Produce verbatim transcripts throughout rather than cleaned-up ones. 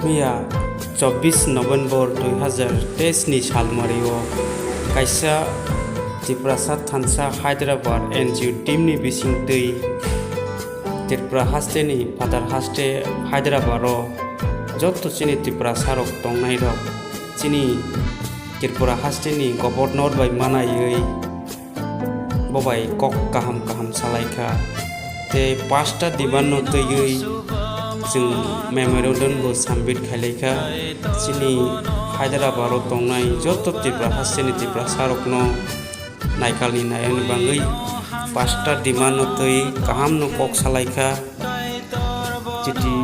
Mia chobbish November dui hazar teis ni salmario kaisa Tiprasa thansa Hyderabad N G O team ni bisingtwi Tripura haste ni Phatar haste Hyderabad o joto chini Tiprasa rok tongnai rok chini Tripura haste ni governor bai manaiwi bo bai kok kaham kaham salai kha. Tei pasta demand no twiwi chwng memorandum bo submit khailai kha. Chini Hyderabad o tongnai joto Tripura haste ni Tiprasa rok no naikalni nayani bangwi pasta demand no twi kaham no kok salai kha. Chiti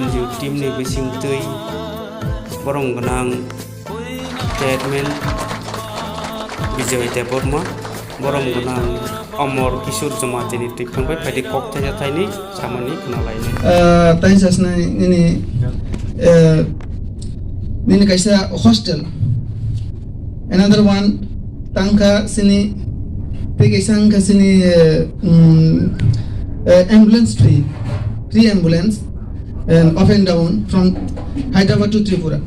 N G O team ni bisingtwi borom gwnang chairman Bijoy Debbarma, borom gwnang Amar Kishore Jamatia ni twi thangbai phaidi kok thaisa thaini samani khwnalaini. Ah, tai sasnai nini, eh, nini kaisa hostel. Another one, tangka sini, tei kaisa wngkha sini, eh, mm, eh, ambulance free, free ambulance, and up and down from Hyderabad to Tripura.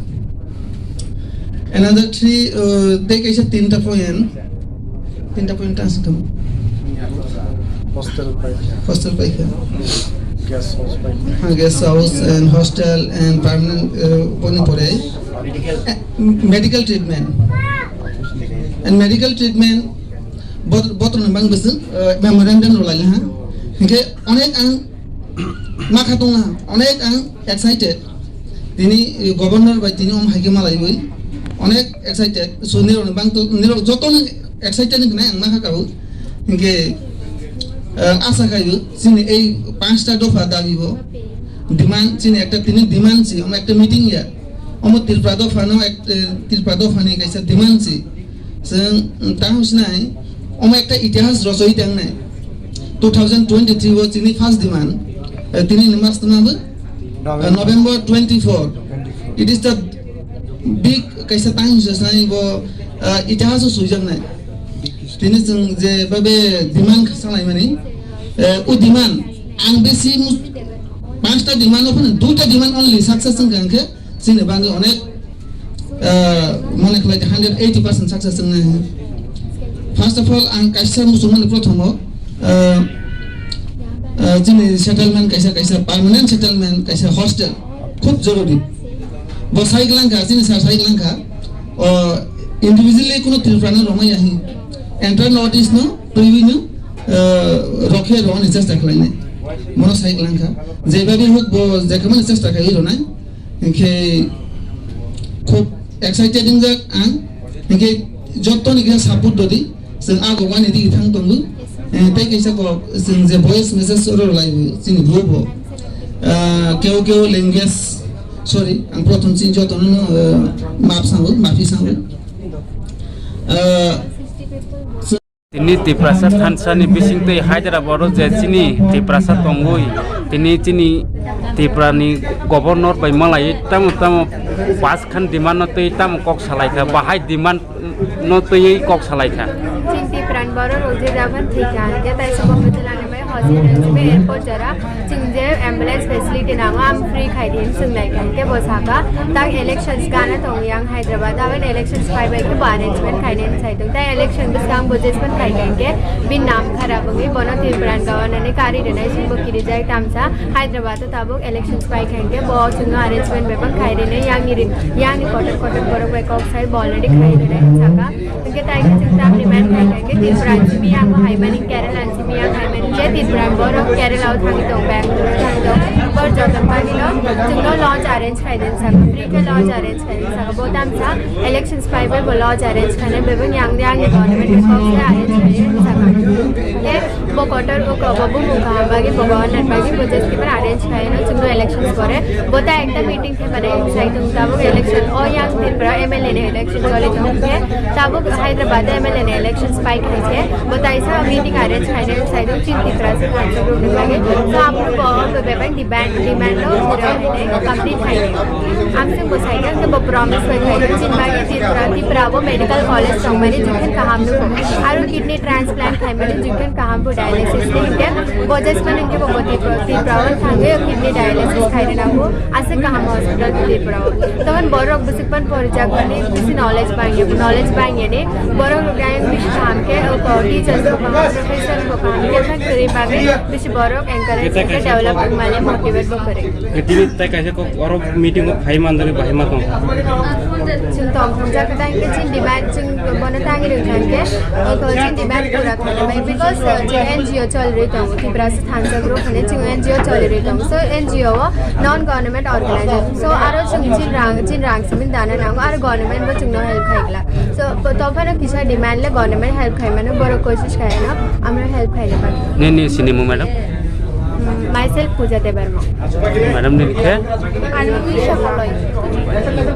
Another three, uh, tei kaisa tinta point, tinta point ta aswk tamo? Hostel paikha. Hostel paikha. Guest house paikha. Ha, guest house and hostel and permanent, uh, boni pore. Medical. Eh, medical treatment. And medical treatment, bot-, botrok ni bang bwswk, uh, memorandum rw laila ha. Hinkhe onek ang makha tongna, onek ang excited. Tini, eh, governor bai tini om hai khe malaiwi onek excited. So nirok ni bang to, nirok joto ni excited ni gnai ang makha kabo. Hinkhe, eh, asa khaio chini ei panchta dopha dabi bo demand, chini ekta tini demand si, omo ekta meeting ya. Omo Tripura dopha no ek, eh, Tripura dopha ni kaisa demand si. Chwng, mm, tamo sinai, omo ekta itihas rosoi tangnai. Two thousand twenty-three o chini first demand, eh, tini ni mas tama bo? November. Eh, November twenty-four. It is the big kaisa time se sinai bo, eh, itihas o suijaknai. Tini chwng je babe demand salai mani, eh, o demand ang besi mus-, panchta demand o phano duita demand only success wngkha, hwnkhe chini bagwi onek, ah, mone khlai hundred eighty percent success wngnai. First of all, ang kaisa muchungmani prothomo, ah, ah, chini settlement kaisa, kaisa permanent settlement, kaisa hostel khub jorori. Bo sai glangkha, chini sir sai glangkha, o individually kuno Tripura no romai yahi. Entire North East no, twiwi no, ah, rokhe roni chesta khlainai. Mono sai glangkha. Jebagwi huk bo jekhamani chesta khai ronai. Hinkhe khub excited wngjak ang. Hinkhe jottoni kisa support dodi. Chwng ago wani digi thang tongo. Eh, tei kaisa kok chwng je voice message oro lai chini bro bo. Ah, keo keo language, sorry, ang prothom chini jotono, eh, map sango, mafi sango. Ah, Tini Tiprasa thansa ni bising tei Hyderabad o je chini Tiprasa tongwi, tini chini Tripura ni governor bai malai tamo tamo pass khan demand no tei tamo kok salai kha, bahai demand no tei kok salai kha. Chini Tripura ni borok rok je jaban thika, je tai sobo mujilani bai hospital jibe airport jora. Chwng je ambulance facility nango, ang free khai di hinwi swng nai kha, hinkhe bo saka, tak elections gana tongo yang Hyderabad, aboni elections phai bai khe bo arrangement khainai hinwi sai tongo. Tai election bwskang bo jespan khai kha hinkhe bini nam kharap wngwi bono Tripura ni governor ni kari rwnai chwng bo kirijak tamsa. Hyderabad o tabuk elections phai kha hinkhe bo chwngno arrangement bebak khai rwnai, yang ni ri-, yang ni kotor kotor borok bai kok sai bo already khai rwnai hinwi saka. Hinkhe tai khe chwng tamni man khai kha hinkhe Tripura ni simi yango hai mani, Kerala ni simi yang hai mani, je Tripura ni borok Kerala o thangwi tong, Bangalore o thangwi tong, bor joto bagwi no chwngno lodge arrange khai den saka, free khe lodge arrange khai den saka, bo tamsa elections phai bai bo lodge arrange khainai, bebak yang yang ni government ni kok se arrange khai den saka. Hinkhe bo kotor o ko bo bumung kaham bagwi, bo governor bagwi, bo just keeper arrange khai no chwngno elections pore, bo ta ekta meeting Mane sai tung tabuk election o yang Tripura M L A ni election choli tung khe tabuk Hyderabad M L A ni election spike hai khe bo taisa meeting arrange khai re sai tung chini Tripura se kha chukru ni bagwi. So amro bo bebak demand, demand no pura hai complete Amsing bo saikha, hwnkhe bo promise bai khaikha, chini bagwi Tripura, Tripura bo medical college tongmani jukhen kaham nukho. Aro kidney transplant khaimani jukhen kaham bo dialysis ni hwnkhe bo jesmani hwnkhe bo Tripura, Tripura o thangwi kidney dialysis khaina nango. Aswk kaham hospital Tripura o. Tongmani borok bwswk pan porijakmani bisi knowledge bangya, knowledge bangyani borok rok ayang bisi kaham khe, o teachers bo kaham, professor bo kaham khe, thang kwrwi bagwi bisi borok encourage khe develop wngmani motivate bo kwrwi. Tini tai kaisa kok oro meeting o phai mandani bahai ma tong. Chwng tong thang jak tang khe chini demand chwng bono tangwi rwng thang khe, o chini demand pura khainai bai because, uh, chini N G O choli rwi tongo, Tiprasa thansa group hwnwi chwng N G O choli rwi tongo. So N G O o non government organization. So aro chwng chini rang, chini rang simi dana nango, aro government bo chwngno help khaigla. So to phano kisa demand le government help khaimano, borok kosis khaino, amra help khaina bagwi. Nini sinimung, madam? Mm, myself Pooja Debbarma. Madam, nini khe? Ani Isha Paloi.